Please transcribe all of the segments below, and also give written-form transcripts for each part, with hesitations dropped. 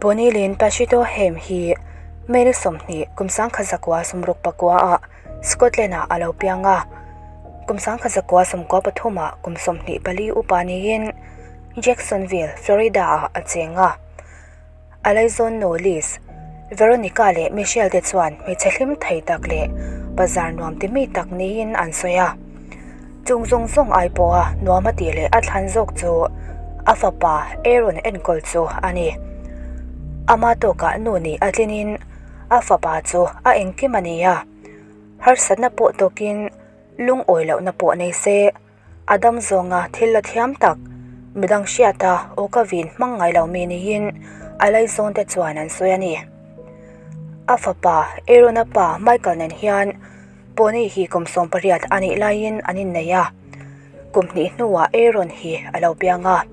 Bonnie Lynn Pashito Haim hi May ni 20 kum 1969 ah Scotland ah a lo piang a. Kum 1993 ah kum 24 upa niin Jacksonville, Florida ah a cheng a. A laizawn nu Liz, Veronica leh Michelle te chuan hmeichhe hlim thei tak leh bazar nuam ti mi tak niin an sawi a. Chung zawng zawng ai pawha nuam a tih leh a thlan zawk chu a fapa Aaron enkawl chu a ni. Ama tawkah nu nih a tlinin a fapa chu a engkim a ni a, harsatna pawh tawkin lungawi lohna pawh nei se. A dam zawnga thil la thiam tak, midang hriata aw ka vin hmang ngai lo mi niin a laizawn te chuan an sawi a ni. A fapa Aaron-a pa Michael nen hian Pony hi kum 18 a nih laiin an innei a, kum hnih hnuah Aaron hi a lo piang a.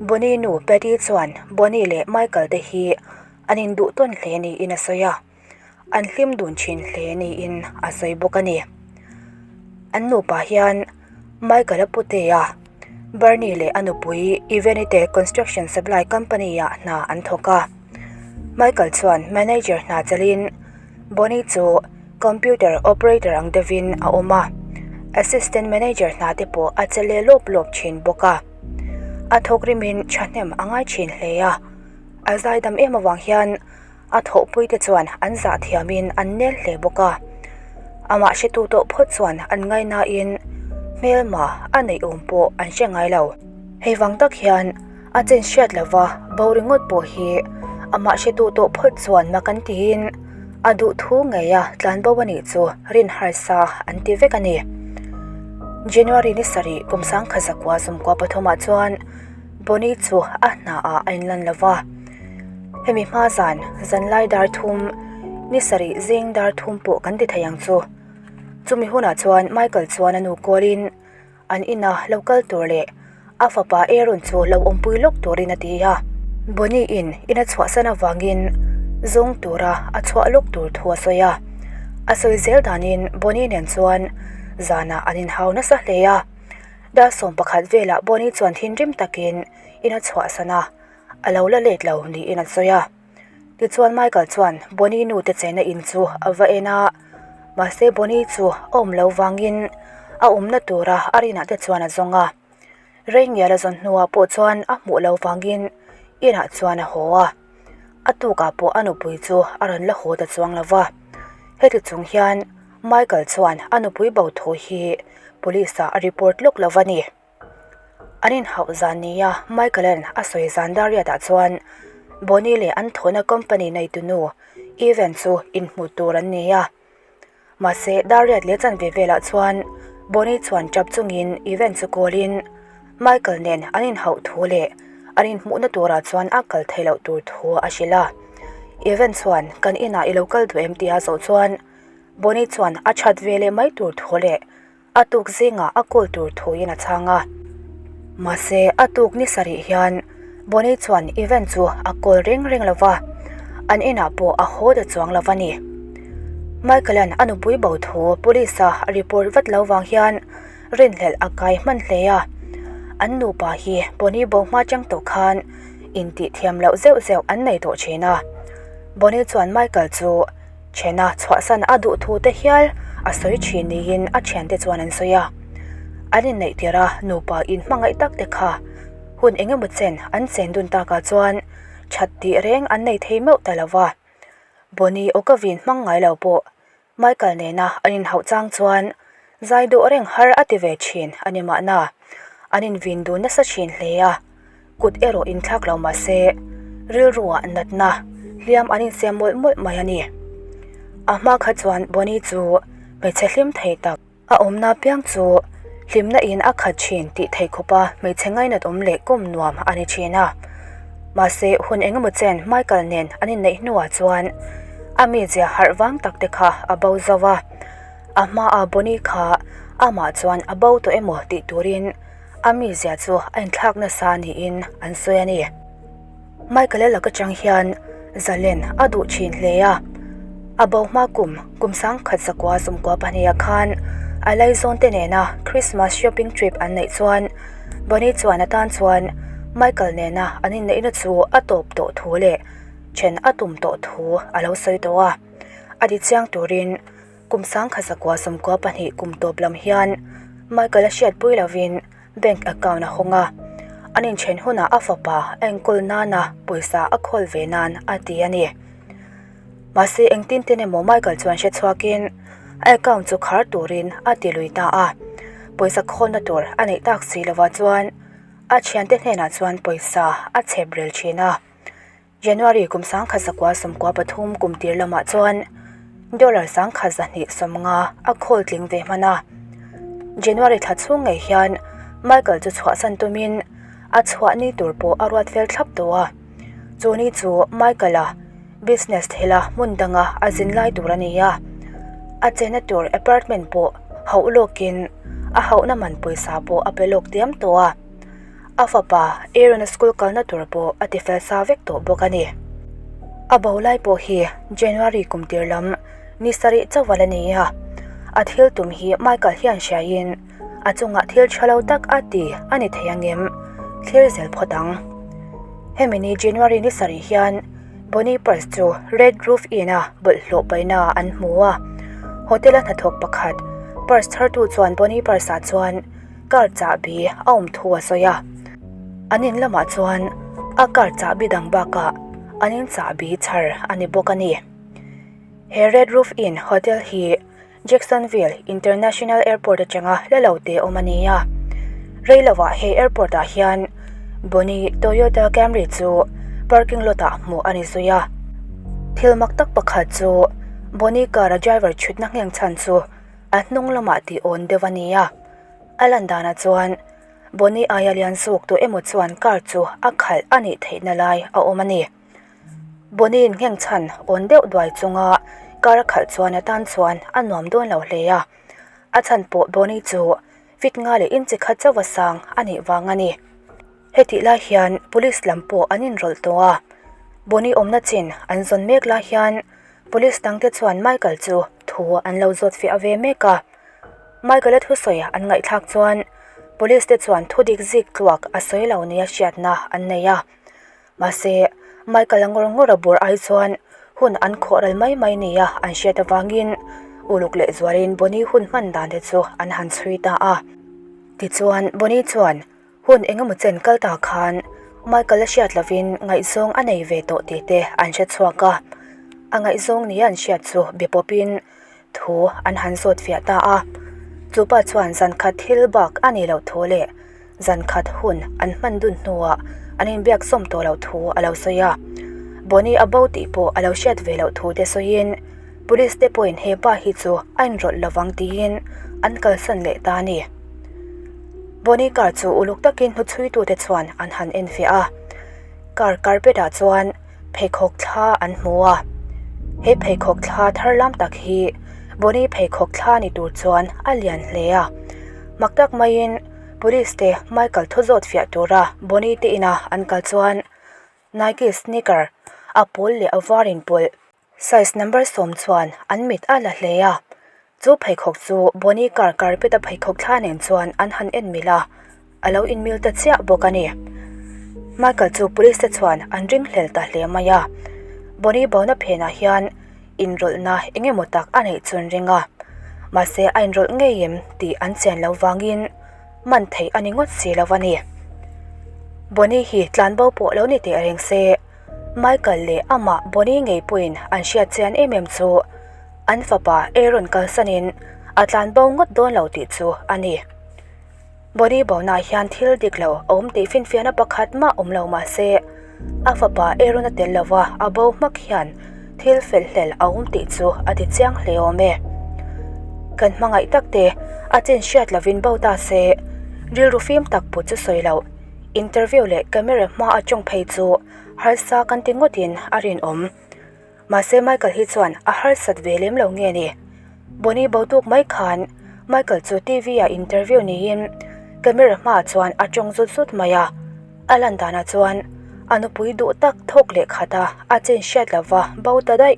Bonnie nu Patty chuan Bonnie leh Michael te hi an induh tawn hle niin a sawi a. An hlim dun thin hle niin a sawi bawk a ni. An nupa hian Michael-a putea Bernie leh a nupui Yvonne te construction supply company ah hna an thawk a. Michael chuan manager hna chelhin Bonnie chu computer operator ang deuhin a awm a, assistant manager hna te pawh a che leh lawp lawp thin bawk a. A thawk rimin thahnem a ngai thin hle a, a zaidam em avang hian A thawhpuite chuan an zah thiamin an nel hle bawk a, amah hretu tawh phawt chuan an ngainain hmelma a neih awm pawh an hre ngai lo. Hei vang tak hian a chen hriat lova bo ringawt pawh hi amah hretu tawh phawt chuan mak an tiin a duh thu ngeia tlan bo a nih chu rin harsa an ti vek a ni. January ni sarih kum 1993 ah chuan Bonnie chu a hna ah a inlan lova. Hemi hma zan, zanlai dar thum, ni sarih zing dar thum pawh kan ti thei ang chu. Chumi hunah chuan Michael chuan a nu kawlin an ina lo kal tur leh a fapa Aaron chu lo awmpui lawk turin a ti a. Bonnie in in a chhuahsan avangin zawng tura a chhuah lawk tur thu a sawi a. A sawi zel danin Bonnie nen chuan zanah an inhau nasa hle a. Dar 11 velah Bonnie chuan thinrim takin in a chhuahsan a. A lo la let lo niin an sawi a. Tichuan Michael chuan Bonnie nu te chenna in chu a va en a, mahse Bonnie chu a awm lo vangin a awmna tura a rinah te chuan a zawng a. Rei ngial a zawn hnuah pawh chuan a hmuh lo vangin inah chuan a haw a. A tukah pawh a nupui chu a rawn la haw ta chuang lo va. Heti chung hian Michael chuan a nupui bo thu hi police ah a report lawk lo va ni. An inhauh zan nia Michael-a'n a sawi zan Dariat-ah chuan Bonnie leh an thawhna company neitunu Evan chu inhmu tur an ni a. Mahse, Dariat leh chanve velah chuan Bonnie chuan tap chungin Evan chu kawlin Michael nen an inhauh thu leh an inhmuhna turah chuan a kal theih loh tur thu a hrilh a. Evan chuan kan inah i lo kal duh em tia zawh chuan Bonnie chuan a that ve leh mai tur thu leh A tuk zingah a kawl tur thuin a chhang a. Mahse, a tuk ni sarih hian Bonnie chuan event chu a kawl reng reng lo va, an inah pawh a haw ta chuang lo va ni. Michael-a'n a nupui bo thu police-a a report vat lo vang hian rinhlelh a kai hman hle a. An nupa hi Bonnie bo hma chang tawh khan intih thiam loh zeuh zeuh an nei tawh thin a. Bonnie chuan Michael chu Chhena chhuahsan a duh thu te hial a sawi thin niin a thiante chuan an sawi a. An inneih tirh a nupa inhmangaih tak te kha hun eng emaw chen an chen dun takah chuan that tih reng an nei thei meuh ta lo va. Bonnie aw ka vin hmang ngai lo pawh Michael nena an inhauh chang chuan zai dawh reng har a ti ve thin a ni mahna an invin dun nasa thin hle a. Kut erawh inthlak lo mah se, rilruah natna hliam an insiam mawlh mawlh mai a ni. A hma kha chuan Bonnie chu hmeichhe hlim thei tak, a awmna piang chu hlimna in a khat thin tih thei khawpa hmeichhe ngainat awm leh kawm nuam a ni thin a. Mahse, hun engemaw chen Michael nen an inneih hnuah chuan a mizia harh vang tak te kha a bo zo a, a hmaa Bonnie kha amah chuan a bo tawh emaw tih turin A mizia chu a inthlak nasa niin an sawi a ni. Michael-a lak atang hian Zalen a duh thin hle a, a bo hma kum kum 1992 khan a laizawn te nena Christmas shopping trip an neih chuan Bonnie chuan atan chuan Michael nena an inneihna chu a tawp tawh thu leh then a tum tawh thu a lo sawi tawh a. A ti chiang turin kum 1992 kum tawp lam hian Michael a hriatpui lovin bank account a hawng a, an inthen hunah a fapa a enkawl nana pawisa a khawl ve nan a ti a ni. Mahse engtin ten emaw Michael chuan hre chhuakin a account chu khar turin a ti lui ta a, pawisa khawlna tur a neih tak si lovah chuan a thiante hnenah chuan pawisa a chhep rel thin a. January kum 1993 kum tir lamah chuan dollar 1250 a khawl tling ve hman a. January thla chhung ngei hian Michael chu chhuahsan tumin a chhuah ni tur pawh a ruat fel thlap tawh a. Chu ni chu Michael-a business thila hmun danga a zin lai tur a ni a. A chenna tur apartment pawh hauh lawkin a hauhna man pawisa pawh a pe lawk diam tawh a. A fapa Aaron-a school kalna tur pawh a ti fel sa vek tawh bawk a ni. A bo lai pawh hi January kum tir lam ni sarih chauh a la ni a. A thil tum hi Michael hian hriaiin a chungah thil tha lo tak a ti a ni thei angem thlir zel phawt ang. Hemi ni January ni sarih hian Bonnie purse chu Red Roof Inn-a bawlhhlawh paihnaah an hmu a. Hotel-a hnathawk pakhat purse thartu chuan Bonnie purse-ah chuan Car chahbi a awm thu a sawi a, an in lamah chuan a car chahbi dang bakah an in chahbi chhar a ni bawk a ni. He Red Roof Inn hotel hi Jacksonville International Airport atanga hla lo te awm a ni a, rei lovah he airport ah hian Bonnie Toyota Camry chu parking lot ah hmuh a ni zui a. Thil mak tak pakhat chu Bonnie car a driver chhutna ngheng chhan chu A hnung lamah tih awn deuh a ni a, a lan danah chuan Bonnie aia lian zawk tawh emaw chuan car chu a khalh a nih theihna lai a awm a ni. Bonnie in ngheng chhan awn deuh duai chunga car a khalh chuan a tan chuan a nuam dawn lo hle a, a chhan pawh Bonnie chu fit nga leh inchi khat chauh a sang a nih vang a ni. Hetih lai hian police lam pawh an inrawlh tawh a, Bonnie awmna chin an zawn mek lai hian Police dangte chuan Michael chu thu an lo zawt fiah ve mek a. Michael-a thusawi an ngaihthlak chuan Police te chuan thu dik zik tluak a sawi lo nia hriatna an nei a. Mahse, Michael-a ngawr ngawr a bur ai chuan hun an khawh ral mai mai nia an hriat avangin uluk leh zualin Bonnie hun hman dan te chu an han chhui ta a. Tichuan, Bonnie chuan Hun engemaw chen kal ta khan Michael a hriat lovin ngaihzawng a nei ve tawh tih te an hre chhuak a, a ngaihzawng nia an hriat chu be pawpin thu an han zawt fiah ta a. Chu pa chuan zan khat thil bak a nih loh thu leh zan khat hun an hman dun hnuah an inbiak sawm tawh loh thu a lo sawi a. Bonnie a bo tih pawh a lo hriat ve loh thu te sawiin Police te pawhin he pa hi chu a inrawlh lovang tiin an kalsan leh ta a ni. Bonnie car chu uluk takin hnuchhuitute chuan an han enfiah a, car carpet ah chuan pheikhawk thla an hmu a. He pheikhawk thla thar lam tak hi Bonnie pheikhawk thla ni tur chuan a lian hle a. Mak tak maiin police te Michael thu zawt fiah tura Bonnie te ina an kal chuan Nike sneaker a pawl leh a var inpawlh Size number sawm chuan an mit a la hle a, chu pheikhawk chu Bonnie car carpet a pheikhawk thla nen chuan an han en mil a, a lo inmil ta chiah bawk a ni. Michael chu police te chuan an ringhlel ta hle mai a, Bonnie bona phenah hian inrawlhna eng emaw tak a neih chu an ring a, mahse a inrawlh ngei em tih an chian loh vangin man theih a ni ngawt si lo a ni. Bonnie hi tlanbo pawh lo ni teh reng se. Michael leh amah Bonnie ngei pawhin an hriat chian em em chu an fapa Aaron kalsanin a tlan bo ngawt dawn lo tih chu a ni. Bonnie bonah hian thil dik lo a awm tih finfiahna pakhat mah awm lo mah se a fapa Aaron a tel lova a bo hmak hian thil fel hlel a awm tih chu a ti chiang hle awm e. Kan hmangaih tak te a chin hriat lovin bo ta se rilru fim tak put chu sawi loh. Interview leh camera hma a tawng phei chu harsa kan ti ngawtin a rinawm. Mahse Michael hi chuan a harsat ve lem lo nge ni? Bonnie bo tuk mai khan Michael chu TV ah interview niin camera hmaah chuan a tawng zut zut mai a. A lan danah chuan a nupui duh tak thawk leh khat a a chen hriat lova bo ta daih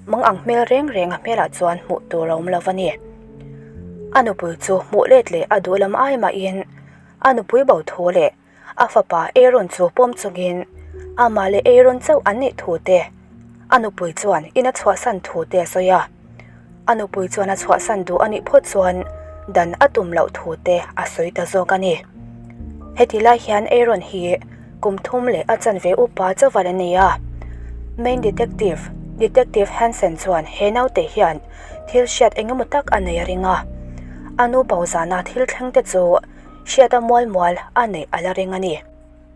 mang ang hmel reng reng a hmelah chuan hmuh tur a awm lo a ni. A nupui chu hmuh let leh a duh lam ai mahin A nupui bo thu leh a fapa Aaron chu pawm chungin amah leh Aaron chauh an nih thu te a nupui chuan in a chhuahsan thu te a sawi a. A nupui chuan a chhuahsan duh a nih phawt chuan dan a tum loh thu te a sawi ta zawk a ni. Heti lai hian Aaron hi kum thum leh a chanve upa chauh a ni a. Main Detective, Detective Hansen chuan he naute hian thil hriat eng emaw tak a nei a ring a. A nu bo zana thil thleng te chu hriat a mual mual a neih a la ring a ni.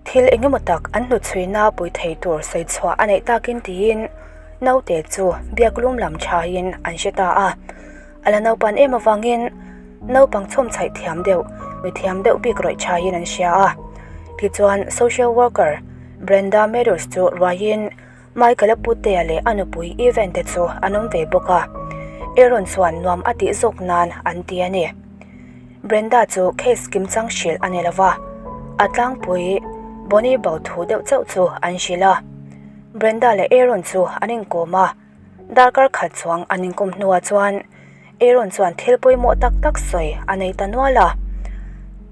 Thil eng emaw tak an hnuchhuina pui thei tur sawi chhuah a neih takin tiin naute chu biak lum lam thain an hre ta a. A la naupan em avangin naupang chhawm chhaih thiam deuh, mi thiam deuh bik rawih thain an hria a. Tichuan social worker Brenda Meadows chu ruaiin Michael-a putea leh a nupui Evan te chu an awm ve bawk a, Aaron chuan nuam a tih zawk nan an ti a ni. Brenda chu case kimchang hrilh a ni lo va, a tlangpui Bonnie bo thu deuh chauh chu an hrilh a. Brenda leh Aaron chu an inkawm a, darkar khat chuang an inkawm hnuah chuan Aaron chuan thil pawimawh tak tak sawi a nei ta nual a.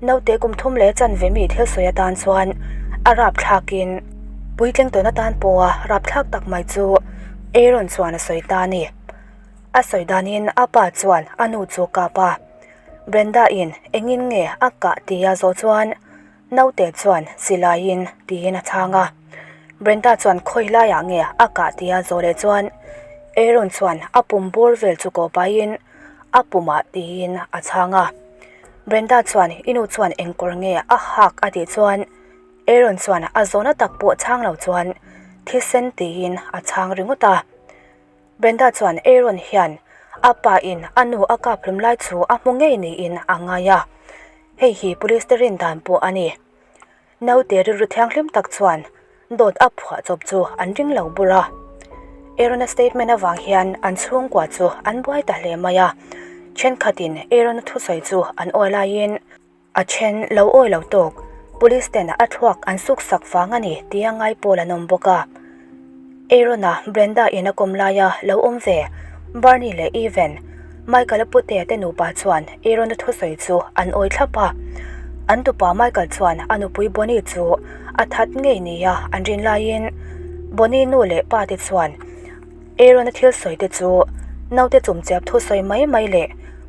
Naute kum thum leh chanve mi thil sawi atan chuan a rapthlakin puitling tawn atan pawha rapthlak tak mai chu Aaron chuan a sawi ta a ni. A sawi danin a pa chuan a nu chu kap a, Brenda in engin nge a kah tia zawh chuan Naute chuan silaiin tiin a chhang a. Brenda chuan khawi laiah nge a kah tia zawh leh chuan Aaron chuan a pum bawr vel chu kawh pahin a pumah tiin a chhang a. Brenda chuan i nu chuan eng kawr nge a hak a tih chuan Aaron chuan a zawhna tak pawh chhang lo chuan thisen tiin a chhang ringawt a. Brenda chuan Aaron hian a pa in a nu a kap hlum lai chu a hmu ngei niin a ngai a, hei hi police te rin dan pawh a ni. Naute rilru thianghlim tak chuan dawt a phuah chawp chu an ring lo bur a. Aaron-a statement avang hian an chhungkua chu an buai ta hle mai a, thenkhatin Aaron-a thusawi chu an awi laiin, A then lo awi lo tawk, Police ten a thluak an suk sak vang a ni tia ngai pawl an awm bawk a. Aaron-a Brenda in a kawm laia lo awm ve Barney leh Evan, Michael-a putea te nupa chuan Aaron-a thusawi chu an awi thlap a. An tupa Michael chuan a nupui Bonnie chu a that ngei nia an rin laiin Bonnie nu leh pa te chuan Aaron-a thil sawi te chu naute chumchiap thu sawi mai mai leh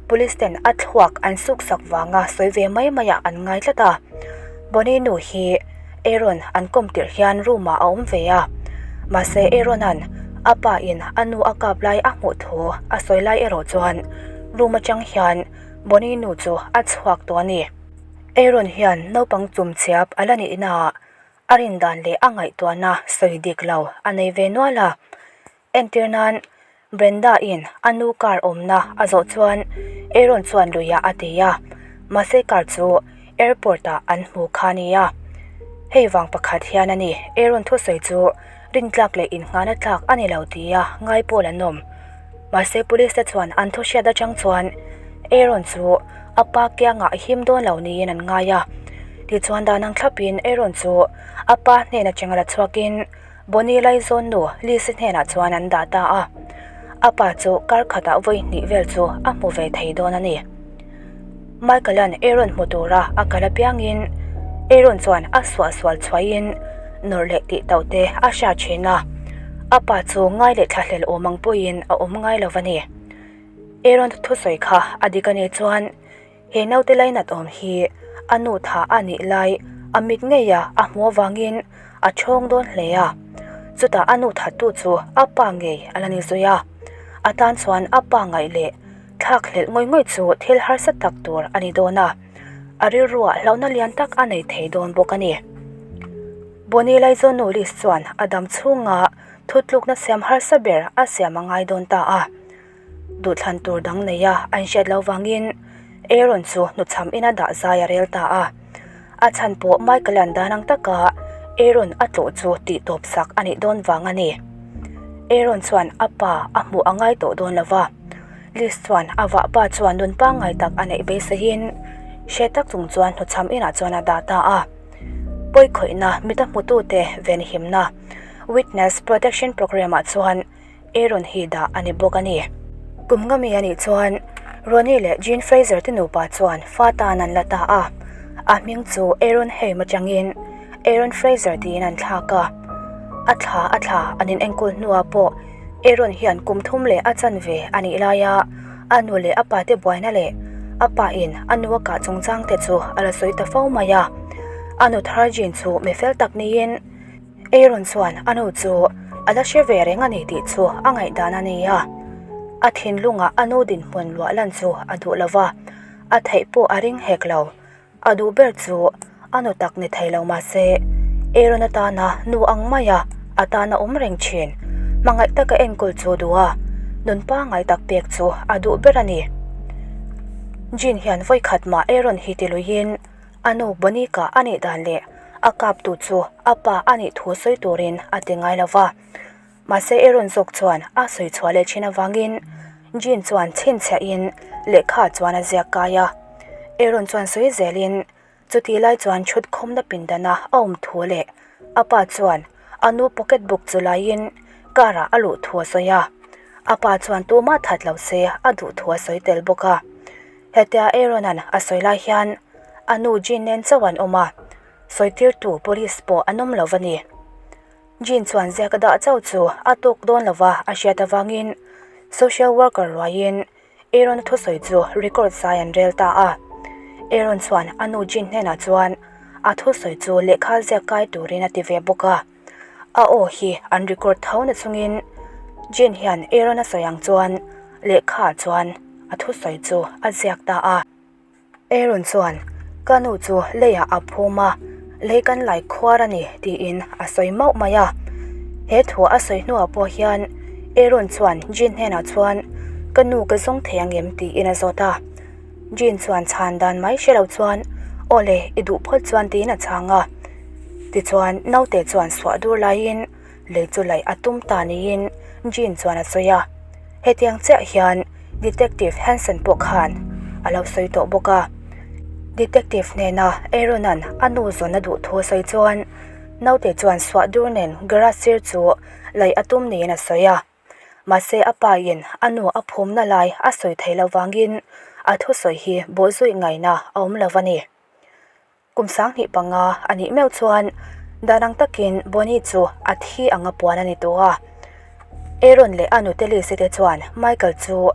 police ten a thluak an suk sak vanga sawi ve mai mai ah an ngai tlat a. Bonnie nu hi Aaron an kawm tirh hian room ah a awm ve a, mahse Aaron-a'n a pa in a nu a kap lai a hmuh thu a sawi lai erawh chuan room atang hian Bonnie nu chu a chhuak tawh a ni. Aaron hian naupang chumchiap a la nihna ah A rin dan leh a ngaihtuahna sawi dik lo a nei ve nual a. Entir nan, Brenda in a nu car awmna a zawh chuan Aaron chuan luiah a ti a, mahse car chu airport ah an hmu kha a ni a. Hei vang pakhat hian a ni, Aaron thusawi chu rintlak leh innghahna tlak a ni lo tia ngai pawl an awm. Mahse police te chuan an thu hriat atang chuan Aaron chu a pa kiangah a him dawn lo niin an ngai a. Tichuan dan ang thlapin Aaron chu a pa hnen atanga la chhuakin Bonnie Laizawn nu Lizzy hnenah chuan an dah ta a. A pa chu kar khatah vawi hnih vel chu a hmu ve thei dawn a ni. Michael-a'n Aaron hmu tura a kal apiangin Aaron chuan a suahsual chhuahin nawrh leh tih tauh te a hria thin a, a pa chu ngai leh thlahlel awm ang pawhin a awm ngai lo a ni. Aaron thusawi kha a dik a nih chuan he naute lainat awm hi a nu tha a nih lai a mit ngeia a hmuh avangin a thawng dawn hle a, chutah a nu thattu chu a pa ngei a la ni zui a, a tan chuan a pa ngaih leh Thlak hlelh ngawih ngawih chu thil harsa tak tur a ni dawn a, a rilruah hlauhna lian tak a nei thei dawn bawk a ni. Bonnie Laizawn Liz chuan a dam chhunga thutlukna siam harsa ber a siam a ngai dawn ta a. Duhthlan tur dang neia an hriat loh vangin Aaron chu hnuchham ina dah zai a rel ta a. A chhan pawh Michael-a'n dan ang taka Aaron a tlawh chu tihtawp sak a nih dawn vang a ni. Aaron chuan a pa a hmuh a ngai tawh dawn lo va. Liz chuan a vah pa chuan nun pangngai tak a neih beiseiin hre tak chung chuan hnuchham inah chuan a dah ta a. Pawikhawihna mita hmutute venhimna, Witness Protection Programme-ah chuan Aaron hi dah a ni bawk a ni. Kum nga mi a nih chuan Ronnie leh Jean Fraser te nupa chuan fa tan an la ta a. A hming chu Aaron Haim atangin Aaron Fraser tiin an thlak a. A thla a thla an inenkawl hnuah pawh Aaron hian kum thum leh a chanve a nih laia a nu leh a pate buaina leh a pa in a nu a kah chungchang te chu a la sawi ta fo mai a. A nu thar Jean chu mi fel tak niin Aaron chuan a nu chu a la hre ve reng a ni tih chu a ngaihdan a ni a. A thinlungah a nu dinhmun luah lan chu a duh lo va, a theih pawh a ring hek lo. A duh ber chu a nu tak ni thei lo mahse Aaron atana nu ang maia a tana awm reng thin. Hmangaih taka enkawl chu duh a, nun pangngai tak pek chu a duh ber a ni. Jean hian vawikhat mah Aaron hi ti luiin a nu Bonica a nih dan leh a kaptu chu a pa a nih thu sawi turin a ti ngai lo va. Mahse Aaron zawk chuan a sawi chhuah leh thin avangin Jean chuan chhinchhiahin lehkha chuan a ziak kai a. Aaron chuan sawi zelin chutih lai chuan chhut khawmna pindana a awm thu leh a pa chuan a nu pocket book chu laiin car ah a luh thu a sawi a. A pa chuan tumah that lo se a duh thu a sawi tel bawk a. Hetia Aaron-a'n a sawi lai hian a nu Jean nen chauh an awm a, sawitirtu police pawh an awm lo va ni. Jean chuan ziak a dah chauh chu a tawk dawn lo va a hriat avangin social worker ruaiin Aaron-a thusawi chu record zai an rel ta a. Aaron chuan a nu Jean hnenah chuan a thusawi chu lehkha ziak kai turin a ti ve bawk a. A aw hi an record tho na chungin Jean hian Aaron-a sawi ang chuan lehkhaah chuan a thusawi chu a ziak ta a. Aaron chuan, Ka nu chu leiah a phum a, lei kan lai khuar a ni, tiin a sawi mauh mai a. He thu a sawi hnuah pawh hian Aaron chuan Jean hnenah chuan, Ka nu ka zawng thei ang em? tiin a zawt a. Jean chuan chhan dan mai hre lo chuan, Aw le, i duh phawt chuan tiin a chhang a. Tichuan, naute chuan suah dur laiin lei chu laih a tum ta niin Jean chuan a sawi a. Hetiang chiah hian Detective Hanson pawh khan a lo sawi tawh bawk a. Detective hnena Aaron-a'n a nu zawn a duh thu a sawi chuan naute chuan suah dur nen garage sir chu laih a tum niin a sawi a. Mahse a pa in a nu a phumna lai a sawi theih loh vangin a thusawi hi bawhzui ngaihna a awm lo a ni. Kum 2005 a nih meuh chuan dan ang takin Bonnie chu a thi anga puan a ni tawh a. Aaron leh a nute Lizzie te chuan Michael chu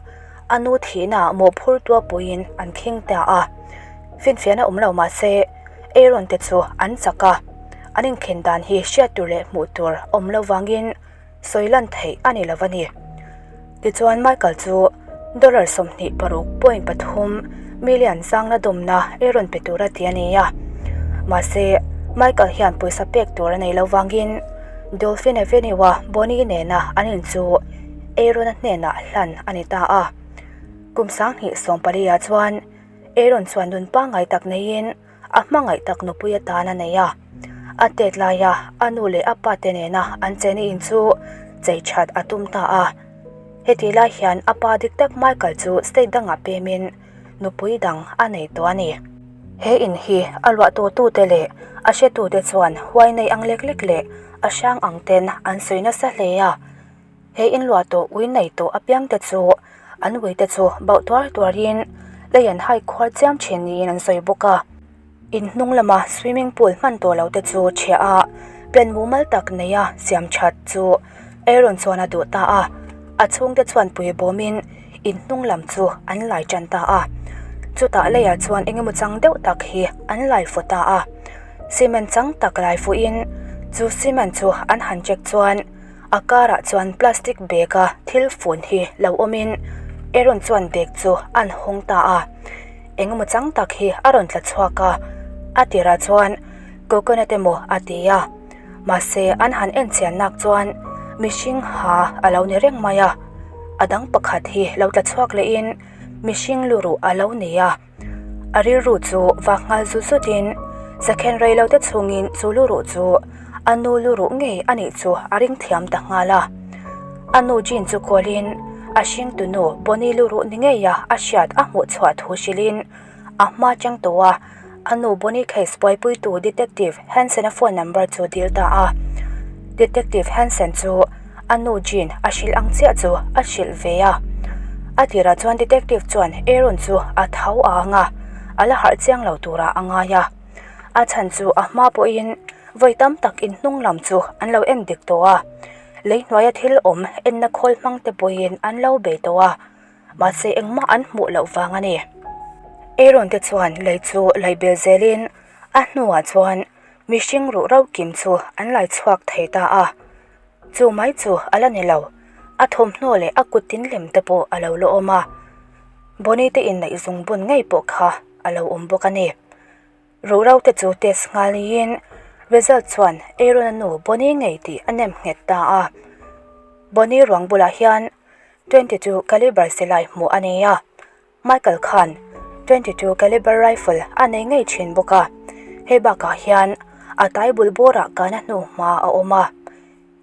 a nu thihnaah mawhphur tua puiin an khing ta a. Finfiahna awm lo mah se Aaron te chu an chak a, an inkhen dan hi hriat tur leh hmuh tur awm lo vangin sawi lan theih a ni lo a ni. Tichuan Michael chu dollar 26.3 million zangna dawmna ei rawn pe tura ti a ni a. Mahse, Michael hian pawisa pek tur a nei lo vangin Dolphin Avenue-a Bonnie nena an in chu Aaron-a hnenah hlan a ni ta a. Kum 2014-ah chuan Aaron chuan nun pangngai tak neiin a hmangaih tak nupui atan a nei a. A tet laia a nu leh a pa te nena an cheni in chu chei that a tum ta a. Heti lai hian a pa dik tak Michael chu state dangah pemin nupui dang a nei tawh a ni. He in hi a luah tawhtute leh a hretute chuan huai nei ang lek lek leh a hrang ang ten an sawi nasa hle a. He in luah tawh ui nei tawh apiang te chu an ui te chu bauh tuar tuarin lei an hai khuar chiam thin niin an sawi bawk a. In hnung lama swimming pool hman tawh lo te chu chhiah a, plan mumal tak neia siam that chu Aaron chuan a duh ta a. A chhungte chuan pui bawmin in hnung lam chu an lai tan ta a. Chutah leiah chuan eng emaw chang deuh tak hi an lai fu ta a. Cement chang tak lai fuhin chu cement chu an han check chuan A karah chuan plastic bag a thil fun hi lo awmin Aaron chuan bag chu an hawng ta a, engemaw chang tak hi a rawn tla chhuak a, a tirah chuan coconut emaw a ti a, mahse an han en chian nak chuan mihring ha a lo ni reng mai a, a dang pakhat hi lo tla chhuak lehin mihring luruh a lo ni a. A rilru chu vak nghal zut zutin sakhen rei lo te chhungin chu luruh chu a nu luruh ngei a nih chu a ring thiam ta nghal a. A nu Jean chu kawlin a hringtu nu Bonnie luruh ni ngeia a hriat a hmuh chhuah thu hrilhin a hma chang tawh a, a nu Bonnie case buaipuitu Detective Hansen-a phone number chu dil ta a. Detective Hansen chu A nu Jean a hrilh ang chiah chu a hrilh ve a. A tirah chuan detective chuan Aaron chu a tho a ang a, a la harh chiang lo turah a ngai a. A chhan chu a hma pawhin vawi tam tak in hnung lam chu an lo en dik tawh a, lei hnuaia thil awm enna khawl hmang te pawhin an lo bei tawh a, mahse engmah an hmuh loh vang a ni. Aaron te chuan lei chu laih bel zelin a hnuah chuan mihring ruh ro kim chu an lai chhuak thei ta a. Chu mai chu a la ni lo, a thawmhnaw leh a kut tin lem te pawh a lo la awm a, Bonnie te inneih zungbun ngei pawh kha a lo awm bawk a ni. Ruhro te chu test nghal niin result chuan Aaron-a nu Bonnie ngei tih a nem nghet ta a. Bonnie ruang bulah hian 22 calibre silai hmuh a nei a, Michael khan 22 calibre rifle a nei ngei thin bawk a, hei bakah hian a tai bul bawrah kana hnu hma a awm a.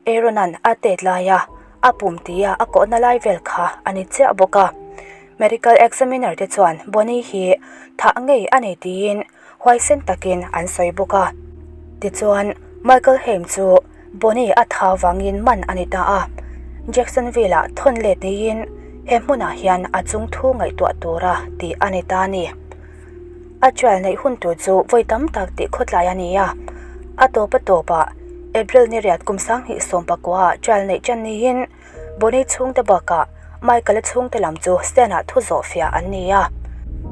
Aaron-a'n a tet laia a pum tia a kawhna lai vel kha a ni chiah bawk a. Medical examiner te chuan Bonnie hi thah ngei a ni tiin huaisen takin an sawi bawk a. Tichuan, Michael Haim chu Bonnie a tha vangin man a ni ta a. Jacksonville-ah thawn let niin he hmunah hian a chung thu ngaihtuah tura tih a ni ta a ni. A trial neih hun tur chu vawi tam tak tih khawtlai a ni a, a tawp a tawpah April ni riat kum 2019 ah trial neih tan niin Bonnie chhungte bakah Michael-a chhungte lam chu stand-ah thu zawh fiah an ni a.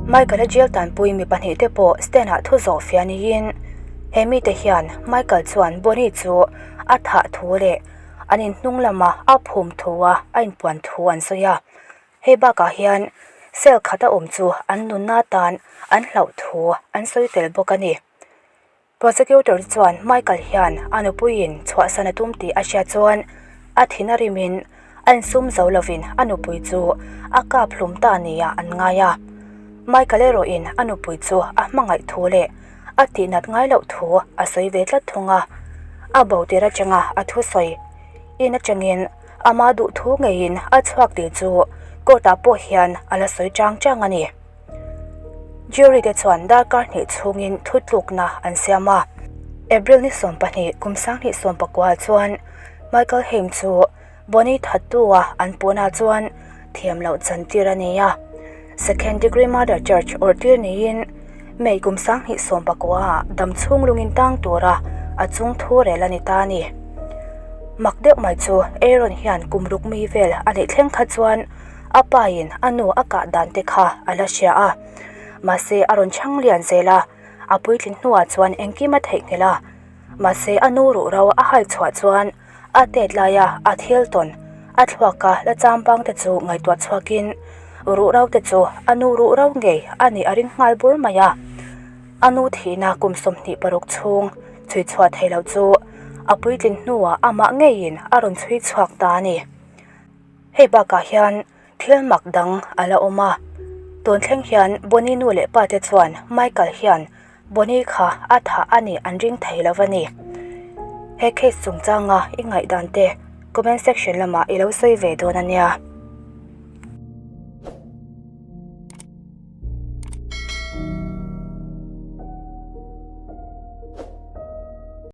Michael-a jail tanpui mi pahnihte pawh stand-ah thu zawh fiah niin he mite hian Michael chuan Bonnie chu a thah thu leh an inhnung lama a phum thua a inpuan thu an sawi a. Hei bakah hian cell khata awm chu an nunna tan an hlauh thu an sawi tel bawk a ni. Prosecutor chuan Michael hian a nupuiin chhuahsan a tum tih a hriat chuan a thin a rimin a insum zo lovin a nupui chu a kap hlum ta nia an ngai a. Michael erawhin a nupui chu a hmangaih thu leh a tihnat ngai loh thu a sawi ve tlat thung a. A bo tir atanga a thusawi in atangin Ama duh thu ngeiin a chhuak tih chu court ah pawh hian a la sawi chang chang a ni. Jury te chuan darkar hnih chhungin thutlukna an siam a. April ni 12 kum 2019 chuan Michael Haim chu Bonnie thattu a an puhna chuan thiam loh chantir a ni a. Second degree murder charge awrh tir niin May kum 2019 ah dam chhung lungin tang tura a chung thu rel a ni ta a ni. Mak deuh mai chu Aaron hian kum ruk mi vel a neih thleng kha chuan a pa in a nu a kah dan te kha a la hria a. Mahse a rawn chhang lian zel a, a puitlin hnuah chuan engkim a theihnghilh a. Mahse a nu ruh ro a hai chhuah chuan A tet laia a thil tawn a thluaka la chambang te chu ngaihtuah chhuakin ruh ro te chu a nu ruh ro ngei a nih a ring nghal bur mai a. A nu thihna kum 26 chhung chhui chhuah thei lo chu a puitlin hnuah amah ngeiin a rawn chhui chhuak ta a ni. Hei bakah hian thil mak dang a la awm a, tun thleng hian Bonnie nu leh pa te chuan Michael hian Bonnie kha a thah a nih an ring thei lo a ni. He case chungchanga i ngaihdan te comment section lamah i lo sawi ve dawn a nia.